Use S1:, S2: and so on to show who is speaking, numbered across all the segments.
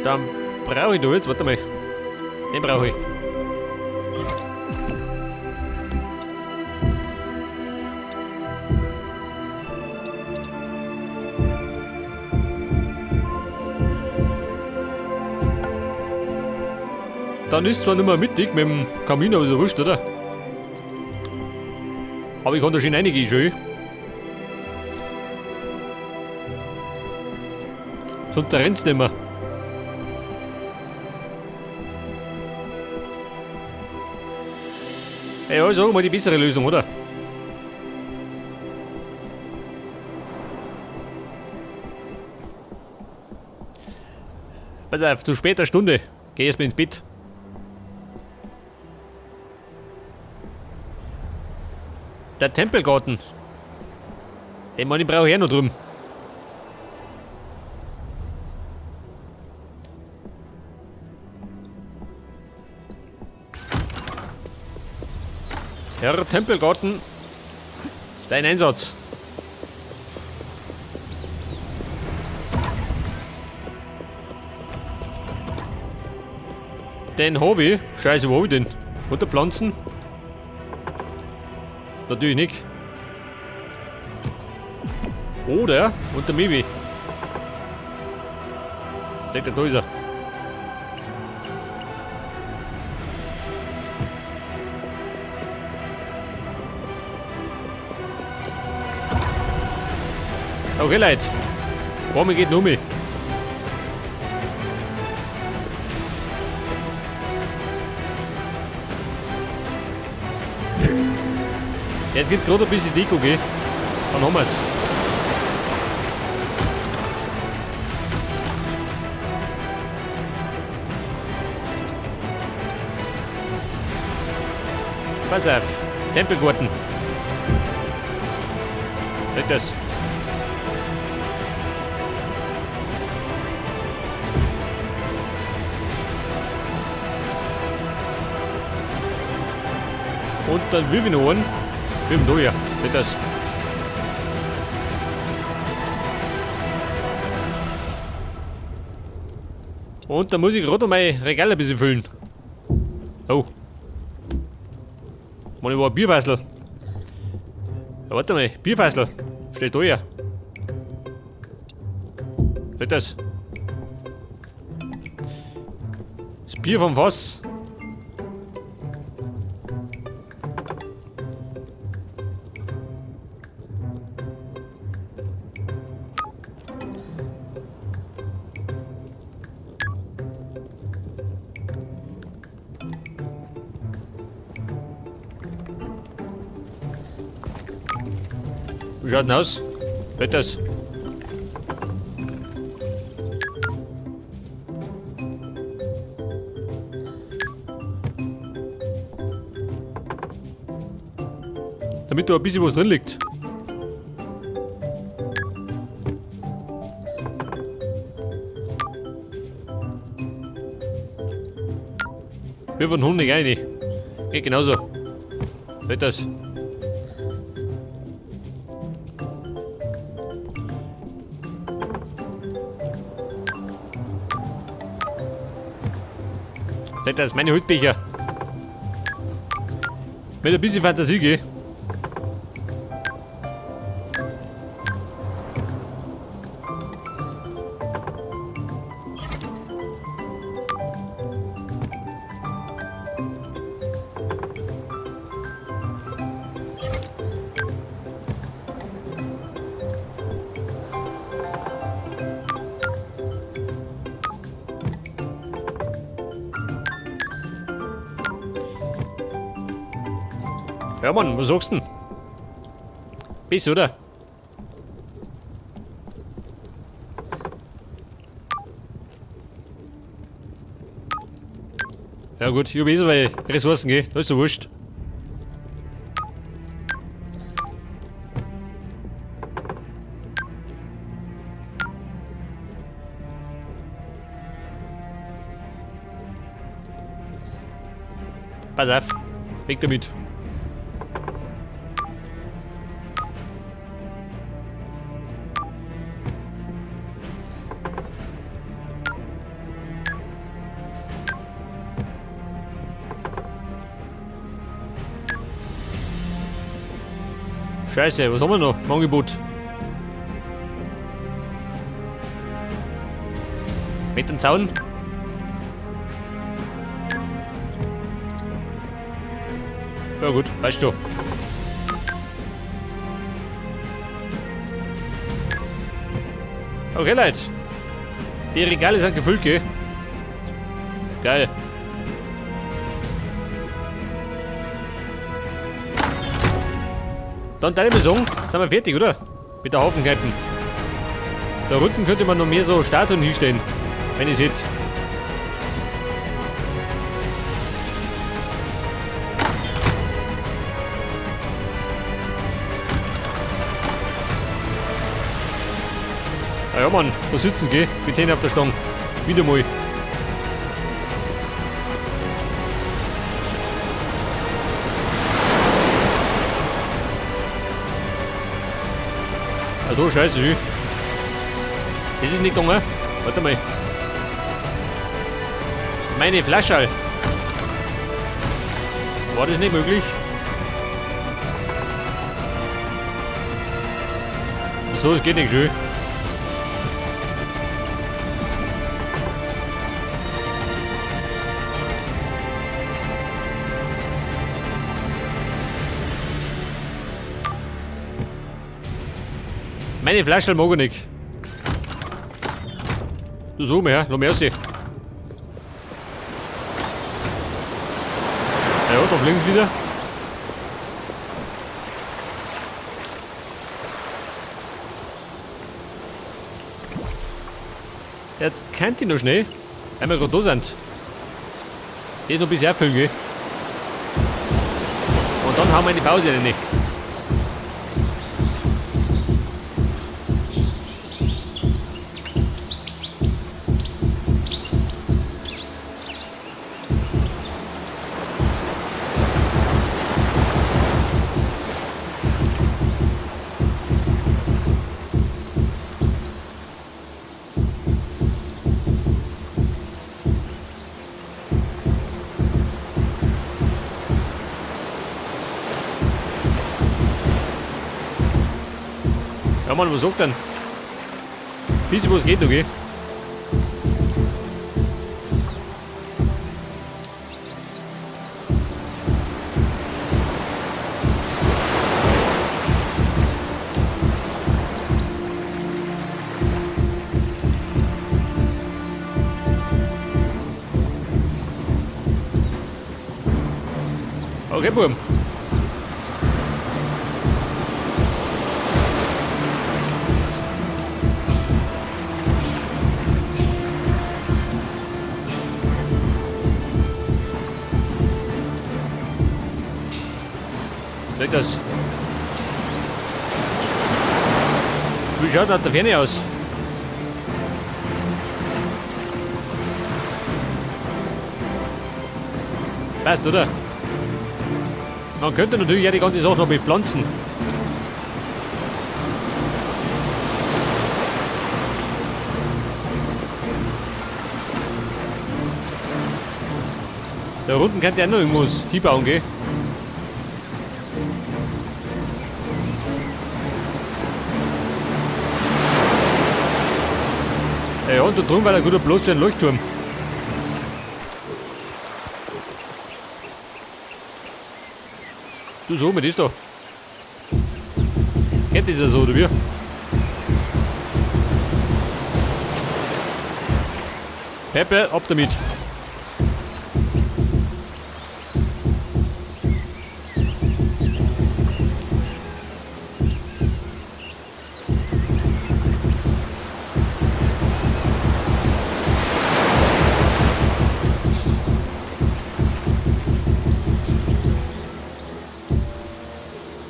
S1: Dann brauche ich da jetzt, warte mal. Den brauche ich. Dann ist zwar nicht mehr mittig mit dem Kamin, aber ist ja wurscht, oder? Aber ich kann da schön reingehen, schön. Sonst rennt's nicht mehr. Ey, ja, sag mal die bessere Lösung, oder? Pass auf, zu später Stunde. Geh erstmal ins Bett. Der Tempelgarten. Den Mann, brauche ich auch noch drüben. Herr Tempelgarten, dein Einsatz. Den hab ich. Scheiße, wo hab ich den? Unter Pflanzen? Natürlich nicht. Oder unter Mibi. Denkt der, da ist er. Okay, Leute. Warum geht nur mehr? Jetzt gibt gerade ein bisschen Deko, gell? Dann haben wir's. Pass auf, Tempelgarten. Nicht das. Und dann will ich noch einen. Wim da ja, nicht das. Und da muss ich gerade mein Regal ein bisschen füllen. Oh. Mann, ich war ein Bierfassl. Ja, warte mal, Bierfassl. Steht da ja. Nicht das. Das Bier vom Fass. Wie schaut denn aus? Geht das? Damit da ein bisschen was drin liegt. Wir von Honig rein. Geht genauso. Geht das? Geht das? Meine Hutbecher. Mit ein bisschen Fantasie, gell? Ja Mann, was sagst du denn? Bist, oder? Ja gut, ich hab eh so viele Ressourcen, gell? Das ist so wurscht. Pass auf, weg damit. Scheiße, was haben wir noch im Angebot? Mit dem Zaun? Ja gut, weißt du. Okay, Leute. Die Regale sind gefüllt, gell? Geil. Dann teile ich mal sagen, sind wir fertig, oder? Mit der Hafenkneipen. Da unten könnte man noch mehr so Statuen hinstellen, wenn ich hätte. Ah ja, Mann, da sitzen, gell? Mit denen auf der Stange. Wieder mal. Also scheiße, schön. Das ist nicht gegangen. Warte mal. Meine Flasche. War das nicht möglich? So, es geht nicht schön. Meine Flasche mag ich nicht. Du so mehr, noch mehr sie. Ja, da fliegen sie wieder. Jetzt könnt ihr noch schnell, weil wir gerade da sind. Das noch ein bisschen erfüllen, gell? Und dann haben wir eine Pause rein. Ja Mann, was sagt denn? Bisschen was geht noch, gell? Okay, Bub. Leg das. Wie schaut das der Ferne aus? Passt, oder? Man könnte natürlich ja die ganze Sache noch bepflanzen. Da unten könnte ja noch irgendwas hinbauen, gell? Ja, und da drüben war der guter Platz für einen Leuchtturm. Du so, mit ist da. Kennt das ja so, oder wie? Peppe, ab damit.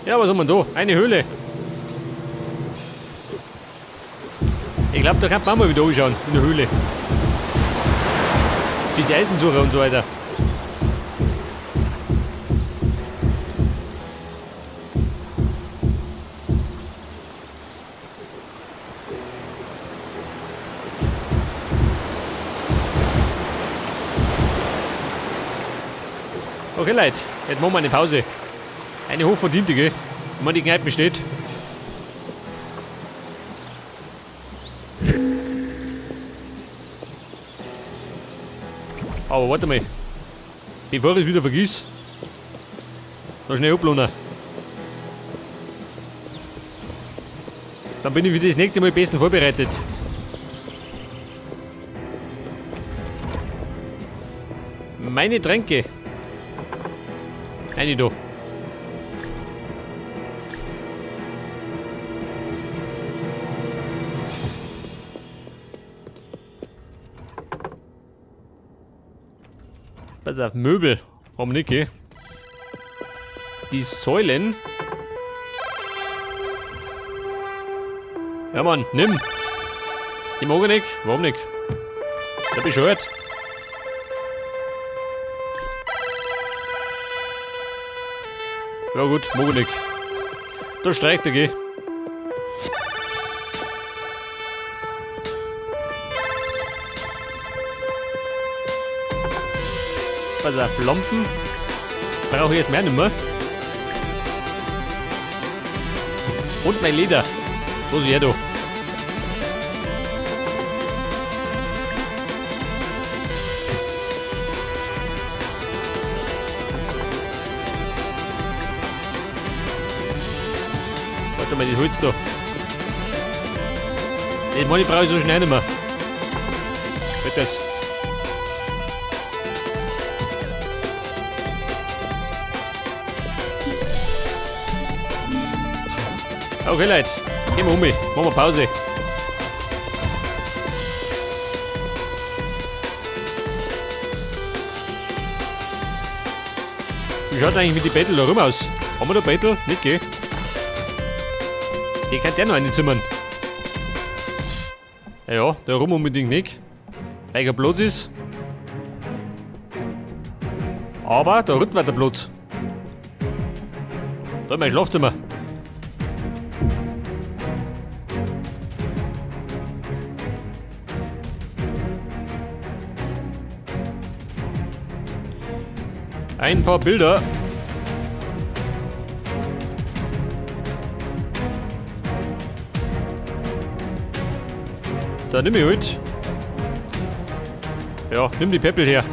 S1: Ja, was haben wir da? Eine Höhle. Ich glaub, da kann man mal wieder anschauen, in der Höhle. Diese Eisensuche und so weiter. Okay, Leute, jetzt machen wir eine Pause. Eine hochverdiente, gell? Wenn man die Kneipe steht. Aber warte mal. Bevor ich es wieder vergiss. Noch schnell uplohnen. Dann bin ich für das nächste Mal besser vorbereitet. Meine Tränke. Eine da. Pass auf, Möbel. Warum nicht, gell? Die Säulen. Ja, Mann, nimm. Die mag ich nicht. Warum nicht? Der bescheuert. Ja gut, mag ich nicht. Da streicht er, gell? Pass auf, Lampen. Brauche ich jetzt mehr nicht mehr. Und mein Leder. Wo ist er da? Warte mal, das Holz da. Das meine ich brauche ich so schnell nicht mehr. Wird das. Okay, Leute. Gehen wir um. Machen wir Pause. Wie schaut eigentlich mit den Bettel da rum aus? Haben wir da Bettel? Nicht, gell? Die kann der noch reinzimmern. Ja, ja, da rum unbedingt nicht. Weil kein Platz ist. Aber da unten war der Platz. Da ist mein Schlafzimmer. Ein paar Bilder. Da nimm ich halt. Ja, nimm die Peppel her.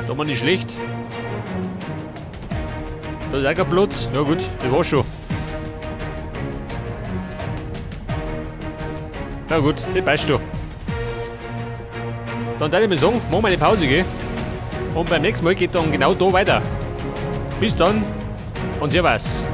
S1: Da war nicht schlecht. Da ist auch kein Platz. Ja gut, das war schon. Na gut, das passt schon. Dann darf ich mal sagen, machen wir eine Pause, gell? Und beim nächsten Mal geht dann genau da weiter. Bis dann und servus.